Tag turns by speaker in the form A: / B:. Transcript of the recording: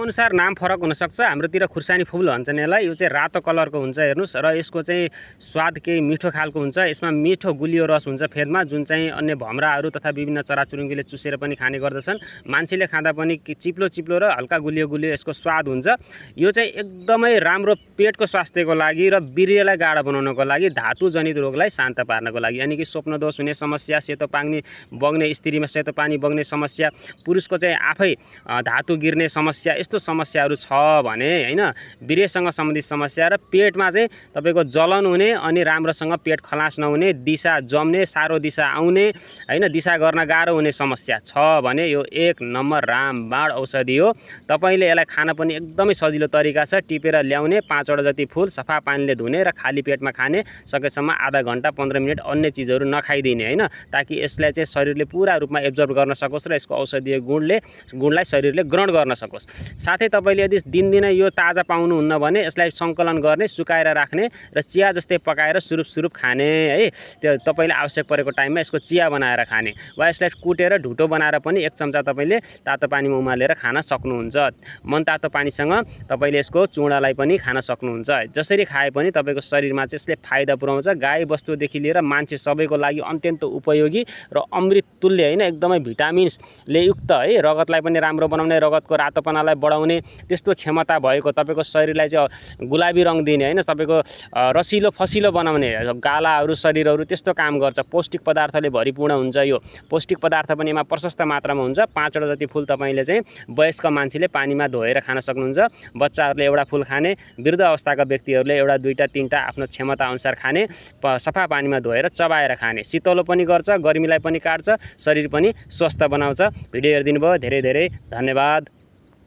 A: अनुसार नाम फरक हुनसक्छ। हाम्रोतिर खुर्सानी फुल भन्छन् यसलाई। यो चाहिँ रातो कलरको हुन्छ हेर्नुस् र यसको चाहिँ स्वाद केही मिठो खालको हुन्छ। यसमा मिठो गुलियो रस हुन्छ फेदमा, जुन चाहिँ अन्य भमराहरू तथा विभिन्न चराचुरुङ्गीले चुसेर पनि खाने गर्दछन्। मान्छेले खाँदा पनि चिप्लो चिप्लो र हल्का गुलियो गुलियो यसको स्वाद हुन्छ। यो चाहिँ एकदमै राम्रो पेटको स्वास्थ्यको लागि र वीर्यलाई गाढा बनाउनको लागि, धातु जनित रोगलाई शान्त पार्नको लागि, यानि कि स्वप्नदोष हुने समस्या, सेतो पानी बग्ने, स्त्रीमा सेतो पानी बग्ने समस्या, पुरुषको चाहिँ आफै धातु गिर्ने समस्या, यस्तो समस्याहरू छ भने हैन, वीर्यसँग सम्बन्धित समस्या र पेटमा चाहिँ तपाईको जलन हुने अनि राम्रोसँग पेट खलास नहुने, दिशा जम्ने, सारो दिशा आउने हैन, दिशा गर्न गाह्रो हुने समस्या छ भने यो एक नम्बर रामबाण औषधि हो। तपाईले यसलाई खान पनि एकदमै सजिलो तरिका छ। टिपेर ल्याउने, 5 वटा जति फुल सफा पानीले धुने र खाली पेटमा खाने, सकेसम्म आधा घण्टा 15 मिनेट अन्य चिजहरू नखाइदिने हैन, ताकि यसलाई चाहिँ शरीरले पूरा रूपमा एब्जर्ब गर्न सकोस् र यसको औषधीय गुणलाई शरीरले ग्रहण गर्न सकोस्। साथै तपाईले यदि दिनदिनै यो ताजा पाउनुहुन्न भने यसलाई सङ्कलन गर्ने, सुकाएर राख्ने र चिया जस्तै पकाएर सुरुप खाने है। त्यो तपाईले आवश्यक परेको टाइममा यसको चिया बनाएर खाने, वा यसलाई कुटेर ढुटो बनाएर पनि 1 चम्चा तपाईले तातो पानीमा उमालेर खान सक्नुहुन्छ। मनतातो पानीसँग तपाईले यसको चूर्णलाई पनि खान सक्नुहुन्छ। जसरी खाए पनि तपाईको शरीरमा चाहिँ यसले फाइदा पुर्याउँछ। गाई बस्तुदेखि लिएर मान्छे सबैको लागि अत्यन्त उपयोगी र अमृत तुल्य हैन, एकदमै भिटामिन्सले युक्त है। रगतलाई पनि राम्रो बनाउने, रगतको रातोपनालाई बढाउने त्यस्तो क्षमता भएको, तपाईको शरीरलाई चाहिँ गुलाबी रङ दिने हैन, तपाईको रसिलो फसिलो बनाउने, गालाहरू शरीरहरू त्यस्तो काम गर्छ। पौष्टिक पदार्थले भरिपूर्ण हुन्छ। यो पौष्टिक पदार्थ पनि यसमा प्रशस्त मात्रामा हुन्छ। 5 वटा जति फुल तपाईले चाहिँ वयस्क मान्छेले पानीमा धोएर खान सक्नुहुन्छ। बच्चाहरूले एउटा फुल खाने, वृद्ध अवस्थाका व्यक्तिहरूले एउटा 2टा 3टा आफ्नो क्षमता अनुसार खाने, सफा पानीमा धोएर चबाएर खाने। शीतलो पनि गर्छ, गर्मीलाई पनि काट्छ, शरीर पनि स्वस्थ बनाउँछ। भिडियो हेरिदिनु भयो धेरै धेरै धन्यवाद।